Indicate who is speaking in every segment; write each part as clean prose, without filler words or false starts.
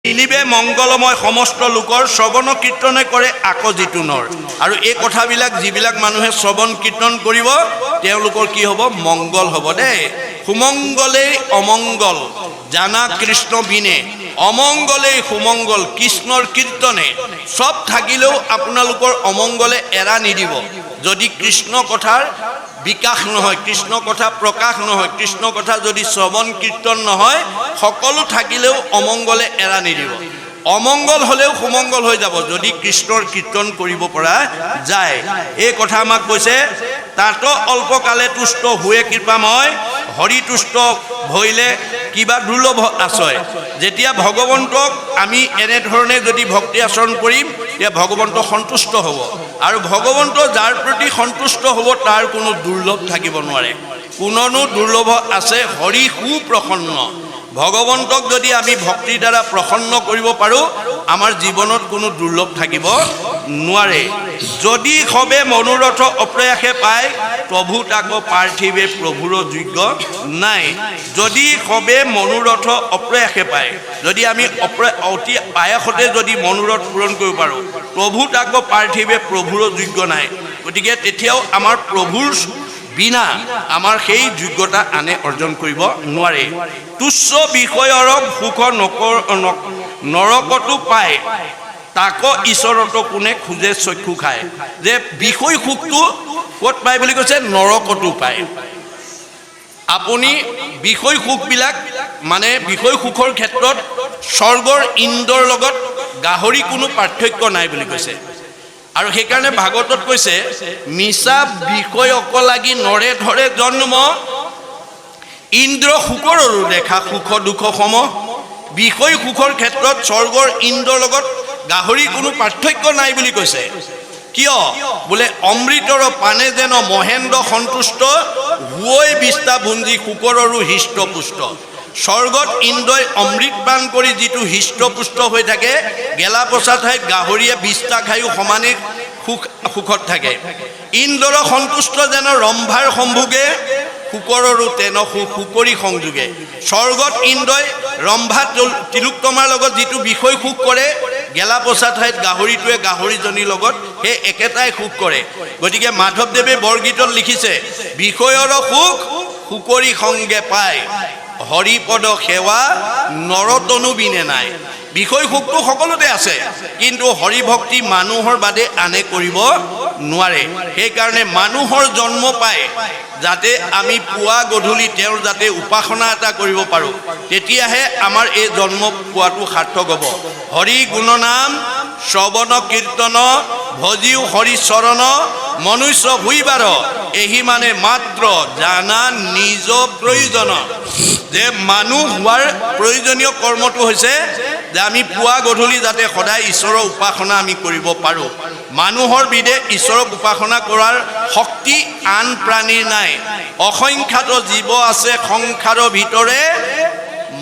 Speaker 1: মিলিবে মংগলময় সমস্ত লোকৰ শ্ৰৱণ কীৰ্তনে কৰে আক যিটো নৰ। আৰু এই কথাবিলাক যিবিলাক মানুহে শ্ৰৱণ কীৰ্তন কৰিব, তেওঁলোকৰ কি হ'ব? মংগল হ'ব দেই। সুমংগলেই অমংগল জানা কৃষ্ণ বিনে, অমংগলেই সুমংগল কৃষ্ণৰ কীৰ্তনে। চব থাকিলেও আপোনালোকৰ অমংগলে এৰা নিদিব, যদি কৃষ্ণ কথাৰ বিকাশ নহয়, কৃষ্ণ কথা প্ৰকাশ নহয়, কৃষ্ণ কথা যদি শ্ৰৱণ কীৰ্তন নহয়। সকলো থাকিলেও অমংগলে এৰা নিদিব। অমংগল হ'লেও সুমংগল হৈ যাব, যদি কৃষ্ণৰ কীৰ্তন কৰিব পৰা যায়। এই কথা আমাক কৈছে। তাতো অল্পকালে তুষ্ট হুৱে কৃপাময়, হৰিতুষ্ট ভৈলে কিবা দুৰ্লভ আছয়। যেতিয়া ভগৱন্তক আমি এনেধৰণে যদি ভক্তি আচৰণ কৰিম, তেতিয়া ভগৱন্ত সন্তুষ্ট হ'ব। আৰু ভগৱন্ত যাৰ প্ৰতি সন্তুষ্ট হ'ব, তাৰ কোনো দুৰ্লভ থাকিব নোৱাৰে। কোননো দুৰ্লভ আছে হৰি সুপ্ৰসন্ন। ভগৱন্তক যদি আমি ভক্তিৰ দ্বাৰা প্ৰসন্ন কৰিব পাৰোঁ, আমাৰ জীৱনত কোনো দুৰ্লভ থাকিব নোৱাৰে। যদি সবে মনোৰথ অপ্ৰয়াসে পায়, প্ৰভু তাক পাৰ্থিৱে প্ৰভুৰ যোগ্য নাই। যদি সবে মনোৰথ অপ্ৰয়াসে পায়, যদি আমি অতি আয়াসতে যদি মনোৰথ পূৰণ কৰিব পাৰোঁ, প্ৰভু তাক পাৰ্থিৱে প্ৰভুৰ যোগ্য নাই। গতিকে তেতিয়াও আমাৰ প্ৰভুৰ বিনা আমাৰ সেই যোগ্যতা আনে অৰ্জন কৰিব নোৱাৰে। তুচ্ছ বিষয়ৰ সুখ নকৰ নৰকতো পায়, তাক ঈশ্বৰতো কোনে খোজে চক্ষু খায়। যে বিষয় সুখটো ক'ত পায় বুলি কৈছে? নৰকতো পায়। আপুনি বিষয় সুখবিলাক, মানে বিষয় সুখৰ ক্ষেত্ৰত স্বৰ্গৰ ইন্দ্ৰৰ লগত গাহৰি কোনো পাৰ্থক্য নাই বুলি কৈছে। আৰু সেইকাৰণে ভাগৱতত কৈছে, মিছা বিষয়ক লাগি নৰে ধৰে জন্ম, ইন্দ্ৰ শুকৰৰো দেখা সুখ দুখ সম। বিষয় সুখৰ ক্ষেত্ৰত স্বৰ্গৰ ইন্দ্ৰৰ লগত গাহৰিৰ কোনো পাৰ্থক্য নাই বুলি কৈছে। কিয় বোলে? অমৃতৰ পানে যেন মহেন্দ্ৰ সন্তুষ্ট হুৱৈ, বিষ্ঠা ভুঞ্জি শুকৰৰো হৃষ্টপুষ্ট। স্বৰ্গত ইন্দ্ৰই অমৃত পান কৰি যিটো হৃষ্টপুষ্ট হৈ থাকে, গেলা পচা ঠাইত গাহৰিয়ে বিষ্ঠা খায়ো সমানে সুখত থাকে। ইন্দ্ৰৰ সন্তুষ্ট যেন ৰম্ভাৰ সম্ভোগে, শুকৰৰো তেন সুখ শুকৰি সংযোগে। স্বৰ্গত ইন্দ্ৰই ৰম্ভা তিলোত্তমাৰ লগত যিটো বিষয় সুখ কৰে, গেলা পচা ঠাইত গাহৰিটোৱে গাহৰিজনীৰ লগত সেই একেটাই সুখ কৰে। গতিকে মাধৱদেৱে বৰগীতত লিখিছে, বিষয়ৰ সুখ শুকৰি সংগে পায়, হৰিপদ সেৱা নৰতনু বিনে নাই। বিষয় সুখটো সকলোতে আছে, কিন্তু হৰিভক্তি মানুহৰ বাদে আনে কৰিব নোৱাৰে। সেইকাৰণে মানুহৰ জন্ম পায় যাতে আমি পুৱা গধূলি তেওঁৰ যাতে উপাসনা এটা কৰিব পাৰোঁ, তেতিয়াহে আমাৰ এই জন্ম পোৱাটো সাৰ্থক হ'ব। হৰি গুণনাম শ্ৰৱণ কীৰ্তন ভজিও হৰি চৰণ, মনুষ্য হুইবাৰ এহি মানে মাত্ৰ জানা নিজ প্ৰয়োজন। যে মানুহ হোৱাৰ প্ৰয়োজনীয় কৰ্মটো হৈছে যে আমি পুৱা গধূলি যাতে সদায় ঈশ্বৰৰ উপাসনা আমি কৰিব পাৰোঁ। মানুহৰ বিধে ঈশ্বৰক উপাসনা কৰাৰ শক্তি আন প্ৰাণীৰ নাই। অসংখ্যাত জীৱ আছে সংসাৰৰ ভিতৰে,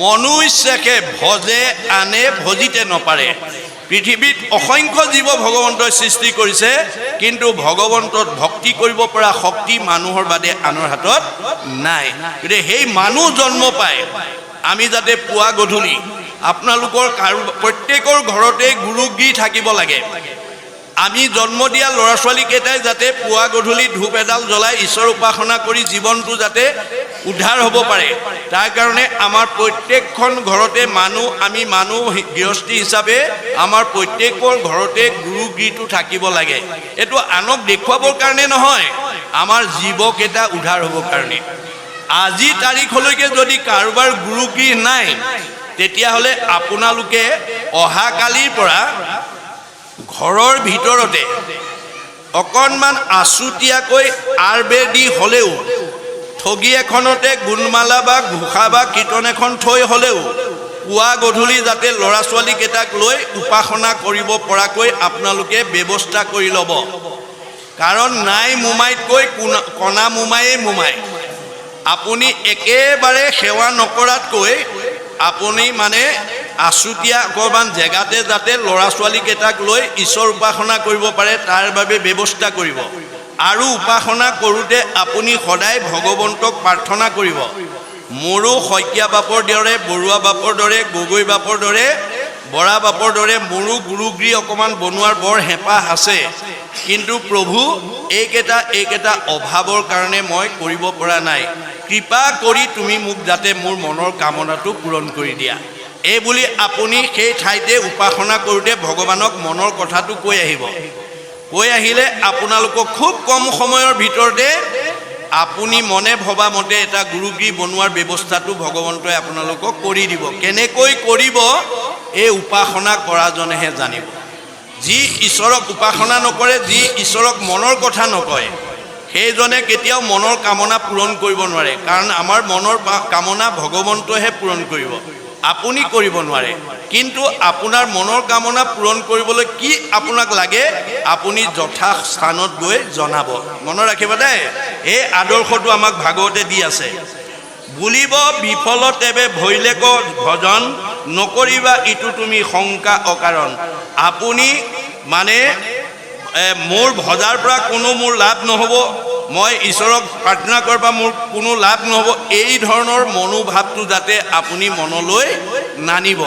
Speaker 1: মনুষ্যকে ভজে আনে ভজিতে নপাৰে। পৃথিৱীত অসংখ্য জীৱ ভগৱন্তই সৃষ্টি কৰিছে, কিন্তু ভগৱন্তত ভক্তি কৰিব পৰা শক্তি মানুহৰ বাদে আনৰ হাতত নাই। গতিকে সেই মানুহ জন্ম পায় আমি যাতে পুৱা গধূলি, আপোনালোকৰ কাৰো প্ৰত্যেকৰ ঘৰতে গুৰুগৃহ থাকিব লাগে। আমি জন্ম দিয়া ল'ৰা ছোৱালীকেইটাই যাতে পুৱা গধূলি ধূপ এডাল জ্বলাই ঈশ্বৰ উপাসনা কৰি জীৱনটো যাতে উদ্ধাৰ হ'ব পাৰে, তাৰ কাৰণে আমাৰ প্ৰত্যেকখন ঘৰতে মানুহ, আমি মানুহ গৃহস্থী হিচাপে আমাৰ প্ৰত্যেকৰ ঘৰতে গুৰুগৃহটো থাকিব লাগে। এইটো আনক দেখুৱাবৰ কাৰণে নহয়, আমাৰ জীৱকেইটা উদ্ধাৰ হ'বৰ কাৰণে। আজি তাৰিখলৈকে যদি কাৰোবাৰ গুৰুগৃহ নাই, তেতিয়াহ'লে আপোনালোকে অহাকালিৰ পৰা ঘৰৰ ভিতৰতে অকণমান আছুতীয়াকৈ আঁৰ দি হ'লেও, ঠগি এখনতে গুণমালা বা ঘোষা বা কীৰ্তন এখন থৈ হ'লেও পুৱা গধূলি যাতে ল'ৰা ছোৱালীকেইটাক লৈ উপাসনা কৰিব পৰাকৈ আপোনালোকে ব্যৱস্থা কৰি ল'ব। কাৰণ নাই মোমাইতকৈ কণা মোমায়েই মোমাই। আপুনি একেবাৰে সেৱা নকৰাতকৈ আপুনি মানে আছুতীয়া অকণমান জেগাতে যাতে ল'ৰা ছোৱালীকেইটাক লৈ ঈশ্বৰ উপাসনা কৰিব পাৰে, তাৰ বাবে ব্যৱস্থা কৰিব। আৰু উপাসনা কৰোঁতে আপুনি সদায় ভগৱন্তক প্ৰাৰ্থনা কৰিব, মোৰো শইকীয়া বাপৰ দৰে, বৰুৱা বাপৰ দৰে, গগৈ বাপৰ দৰে বৰা বাপৰ দৰে মোৰো গুৰুগৃহ অকণমান বনোৱাৰ বৰ হেঁপাহ আছে, কিন্তু প্ৰভু এইকেইটা অভাৱৰ কাৰণে মই কৰিব পৰা নাই, কৃপা কৰি তুমি মোক যাতে মোৰ মনৰ কামনাটো পূৰণ কৰি দিয়া। এই বুলি আপুনি সেই ঠাইতে উপাসনা কৰোঁতে ভগৱানক মনৰ কথাটো কৈ আহিব। কৈ আহিলে আপোনালোকক খুব কম সময়ৰ ভিতৰতে আপুনি মনে ভবা মতে এটা গুৰুগৃহ বনোৱাৰ ব্যৱস্থাটো ভগৱন্তই আপোনালোকক কৰি দিব। কেনেকৈ কৰিব এই উপাসনা কৰাজনেহে জানিব। যি ঈশ্বৰক উপাসনা নকৰে, যি ঈশ্বৰক মনৰ কথা নকয়, সেইজনে কেতিয়াও মনৰ কামনা পূৰণ কৰিব নোৱাৰে। কাৰণ আমাৰ মনৰ কামনা ভগৱন্তইহে পূৰণ কৰিব, আপুনি কৰিব নোৱাৰে। কিন্তু আপোনাৰ মনৰ কামনা পূৰণ কৰিবলৈ কি আপোনাক লাগে আপুনি যথা স্থানত গৈ জনাব। মনত ৰাখিব দেই, এই আদৰ্শটো আমাক ভাগৱতে দি আছে। বুলিব বিফল তেবে ভৈলেক ভজন, নকৰিবা ইটো তুমি শংকা অকাৰণ। আপুনি মানে মোৰ ভজাৰ পৰা কোনো মোৰ লাভ নহ'ব, মই ঈশ্বৰক প্ৰাৰ্থনা কৰাৰ পৰা মোৰ কোনো লাভ নহ'ব, এই ধৰণৰ মনোভাৱটো যাতে আপুনি মনলৈ নানিব।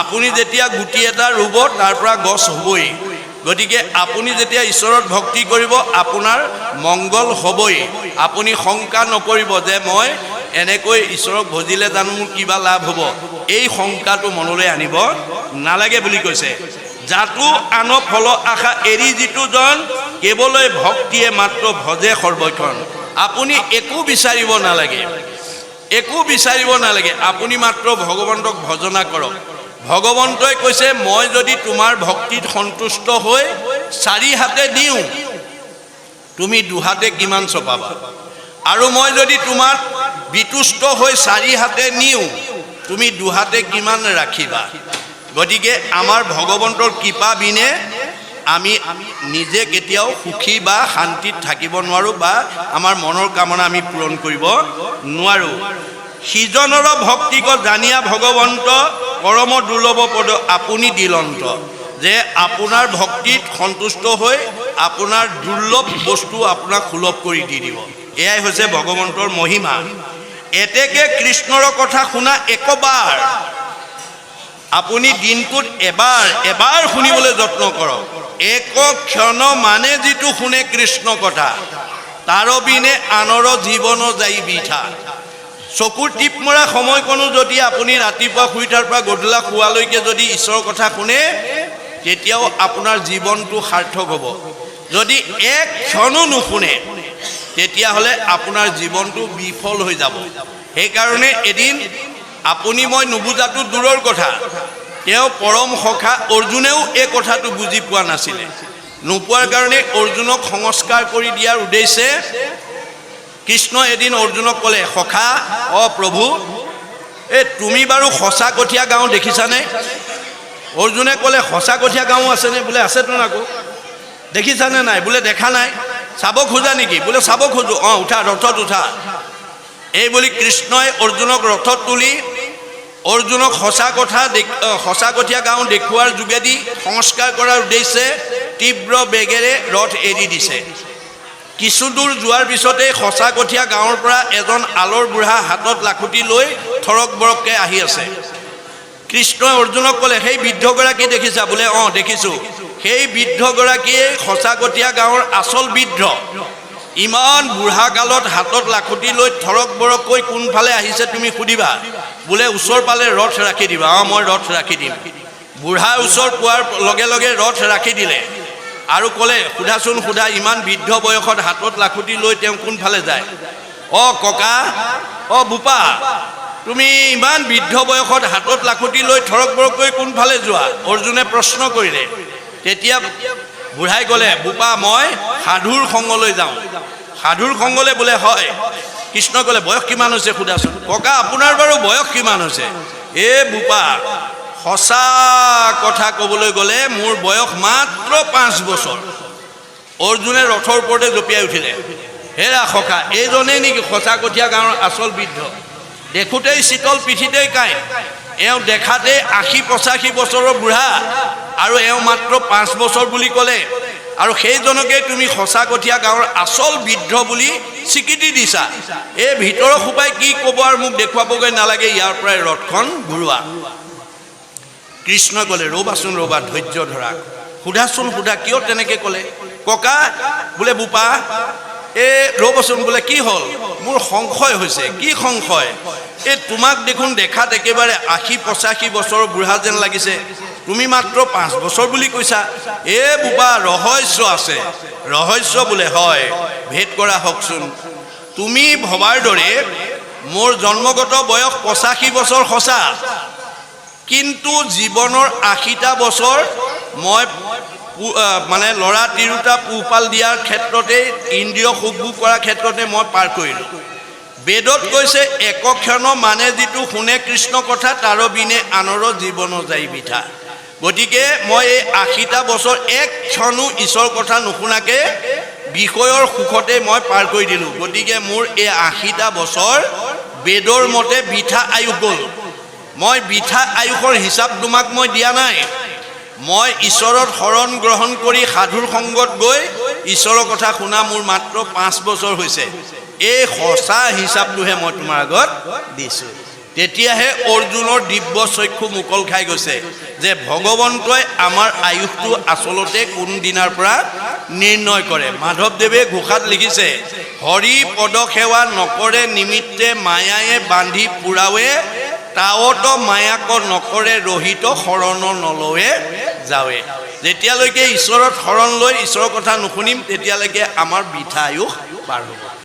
Speaker 1: আপুনি যেতিয়া গুটি এটা ৰুব তাৰ পৰা গছ হ'বই। গতিকে আপুনি যেতিয়া ঈশ্বৰত ভক্তি কৰিব আপোনাৰ মংগল হ'বই। আপুনি শংকা নকৰিব যে মই এনেকৈ ঈশ্বৰক ভজিলে জানো মোৰ কিবা লাভ হ'ব, এই শংকাটো মনলৈ আনিব নালাগে বুলি কৈছে। যাতো আন ফল আশা এৰি যিটো জন, কেৱলৈ ভক্তিয়ে মাত্ৰ ভজে সৰ্বক্ষণ। আপুনি একো বিচাৰিব নালাগে, একো বিচাৰিব নালাগে, আপুনি মাত্ৰ ভগৱন্তক ভজনা কৰক। ভগৱন্তই কৈছে মই যদি তোমাৰ ভক্তিত সন্তুষ্ট হৈ চাৰি হাতে দিওঁ, তুমি দুহাতে কিমান চপাবা, আৰু মই যদি তোমাক বিতুষ্ট হৈ চাৰি হাতে নিওঁ, তুমি দুহাতে কিমান ৰাখিবা। গতিকে আমাৰ ভগৱন্তৰ কৃপা বিনে আমি নিজে কেতিয়াও সুখী বা শান্তিত থাকিব নোৱাৰোঁ বা আমাৰ মনৰ কামনা আমি পূৰণ কৰিব নোৱাৰোঁ। সিজনৰ ভক্তিক জানিয়া ভগৱন্ত, পৰম দুৰ্লভ পদ আপুনি দিলন্ত। যে আপোনাৰ ভক্তিত সন্তুষ্ট হৈ আপোনাৰ দুৰ্লভ বস্তু আপোনাক সুলভ কৰি দি দিব। এয়াই হৈছে ভগৱন্তৰ মহিমা। এতেকে কৃষ্ণৰ কথা শুনা একবাৰ, আপুনি দিনটোত এবাৰ এবাৰ শুনিবলৈ যত্ন কৰক। এক ক্ষণ মানে যিটো শুনে কৃষ্ণ কথা, তাৰ বিনে আনৰ জীৱন যাই বৃথা। চকুৰ টিপ মৰা সময়কণো যদি আপুনি ৰাতিপুৱা শুই উঠাৰ পৰা গধূলা শোৱালৈকে যদি ঈশ্বৰৰ কথা শুনে, তেতিয়াও আপোনাৰ জীৱনটো সাৰ্থক হ'ব। যদি এক ক্ষণো নুশুনে, তেতিয়াহ'লে আপোনাৰ জীৱনটো বিফল হৈ যাব। সেইকাৰণে এদিন আপুনি মই নুবুজাটো দূৰৰ কথা, তেওঁ পৰম সখা অৰ্জুনেও এই কথাটো বুজি পোৱা নাছিলে। নোপোৱাৰ কাৰণে অৰ্জুনক সংস্কাৰ কৰি দিয়াৰ উদ্দেশ্যে কৃষ্ণ এদিন অৰ্জুনক ক'লে, সখা, অ প্ৰভু, এই তুমি বাৰু সঁচা কঠীয়া গাঁও দেখিছানে? অৰ্জুনে ক'লে, সঁচা কঠীয়া গাঁও আছেনে? বোলে আছেতো আকৌ। দেখিছানে নাই? বোলে দেখা নাই। চাব খোজা নেকি? বোলে চাব খোজো। অঁ, উঠা, ৰথত উঠা। এই বুলি কৃষ্ণই অৰ্জুনক ৰথত তুলি অৰ্জুনক সঁচা কঠীয়া গাঁও দেখুওৱাৰ যোগেদি সংস্কাৰ কৰাৰ উদ্দেশ্যে তীব্ৰ বেগেৰে ৰথ এৰি দিছে। কিছু দূৰ যোৱাৰ পিছতেই সঁচা কঠীয়া গাঁৱৰ পৰা এজন আলৰ বুঢ়া হাতত লাখুটি লৈ থৰক বৰককৈ আহি আছে। কৃষ্ণই অৰ্জুনক ক'লে, সেই বৃদ্ধগৰাকী দেখিছা? বোলে অঁ দেখিছোঁ। সেই বৃদ্ধগৰাকীয়ে সঁচাকটীয়া গাঁৱৰ আচল বৃদ্ধ। ইমান বুঢ়া কালত হাতত লাখুটি লৈ থৰক বৰককৈ কোনফালে আহিছে তুমি সুধিবা। বোলে ওচৰ পালে ৰথ ৰাখি দিবা। অঁ, মই ৰথ ৰাখি দিম। বুঢ়াৰ ওচৰ পোৱাৰ লগে লগে ৰথ ৰাখি দিলে আৰু ক'লে, সোধাচোন সোধা, ইমান বৃদ্ধ বয়সত হাতত লাখুটি লৈ তেওঁ কোনফালে যায়? অ ককা, অ বোপা, তুমি ইমান বৃদ্ধ বয়সত হাতত লাখুটি লৈ থৰক বৰককৈ কোনফালে যোৱা? অৰ্জুনে প্ৰশ্ন কৰিলে। তেতিয়া বুঢ়াই ক'লে, বোপা, মই সাধুৰ সংগলৈ যাওঁ। সাধুৰ সংগলৈ? বোলে হয়। কৃষ্ণ ক'লে, বয়স কিমান হৈছে সোধাচোন। ককা, আপোনাৰ বাৰু বয়স কিমান হৈছে? এ বোপা, সঁচা কথা ক'বলৈ গ'লে মোৰ বয়স মাত্ৰ 5 বছৰ। অৰ্জুনে ৰথৰ ওপৰতে জঁপিয়াই উঠিলে। হেৰা সখা, এইজনেই নেকি সঁচাকঠীয়া গাঁৱৰ আচল বৃদ্ধ? দেখোঁতেই শীতল, পিঠিতেই কাঁইট। এওঁ দেখাতেই 80-85 বছৰৰ বুঢ়া আৰু এওঁ মাত্ৰ 5 বছৰ বুলি ক'লে, আৰু সেইজনকেই তুমি সঁচাকঠীয়া গাঁৱৰ আচল বৃদ্ধ বুলি স্বীকৃতি দিছা। এই ভিতৰৰ সোপাই কি ক'ব আৰু মোক দেখুৱাবগৈ নালাগে, ইয়াৰ পৰাই ৰথখন ঘূৰোৱা। কৃষ্ণই ক'লে, ৰ'বাচোন ৰ'বা, ধৈৰ্য ধৰা, সোধাচোন সোধা, কিয় তেনেকৈ ক'লে? ককা বোলে, বোপা, এই ৰ'বচোন। বোলে, কি হ'ল? মোৰ সংশয় হৈছে। কি সংশয়? এই তোমাক দেখোন দেখাত একেবাৰে 80-85 বছৰৰ বুঢ়া যেন লাগিছে, তুমি মাত্ৰ 5 বছৰ বুলি কৈছা। এ বোপা, ৰহস্য আছে। ৰহস্য? বোলে, হয়, ভেদ কৰা হওকচোন। তুমি ভবাৰ দৰে মোৰ জন্মগত বয়স 85 বছৰ সঁচা, কিন্তু জীৱনৰ 80টা বছৰ মই মানে ল'ৰা তিৰোতা পোহপাল দিয়াৰ ক্ষেত্ৰতেই, ইন্দ্ৰিয় সুখ ভোগ কৰাৰ ক্ষেত্ৰতে মই পাৰ কৰিলোঁ। বেদত কৈছে, একক্ষণ মানে যিটো শুনে কৃষ্ণ কথা, তাৰ বিনে আনৰ জীৱন যায় বৃথা। গতিকে মই এই 80টা বছৰ এক ক্ষণো ঈশ্বৰ কথা নুশুনাকে বিষয়ৰ সুখতে মই পাৰ কৰি দিলোঁ। গতিকে মোৰ এই 80টা বছৰ বেদৰ মতে বৃথা আয়ুস গ'ল। মই বৃথা আয়ুসৰ হিচাপ তোমাক মই দিয়া নাই। মই ঈশ্বৰত শৰণ গ্ৰহণ কৰি সাধুৰ সংগত গৈ ঈশ্বৰৰ কথা শুনা মোৰ মাত্ৰ 5 বছৰ হৈছে। এই সঁচা হিচাপটোহে মই তোমাৰ আগত দিছোঁ। তেতিয়াহে অৰ্জুনৰ দিব্য চক্ষু মুকল খাই গৈছে যে ভগৱন্তই আমাৰ আয়ুসটো আচলতে কোন দিনাৰ পৰা নিৰ্ণয় কৰে। মাধৱদেৱে ঘোষাত লিখিছে, হৰি পদসেৱা নকৰে নিমিত্তে মায়ায়ে বান্ধি পুৰাৱে, তাৱত মায়াক নকৰে ৰহিত শৰণ নলৱে যাৱে। যেতিয়ালৈকে ঈশ্বৰত শৰণ লৈ ঈশ্বৰৰ কথা নুশুনিম, তেতিয়ালৈকে আমাৰ বৃথা আয়ুস পাৰ হ'ব।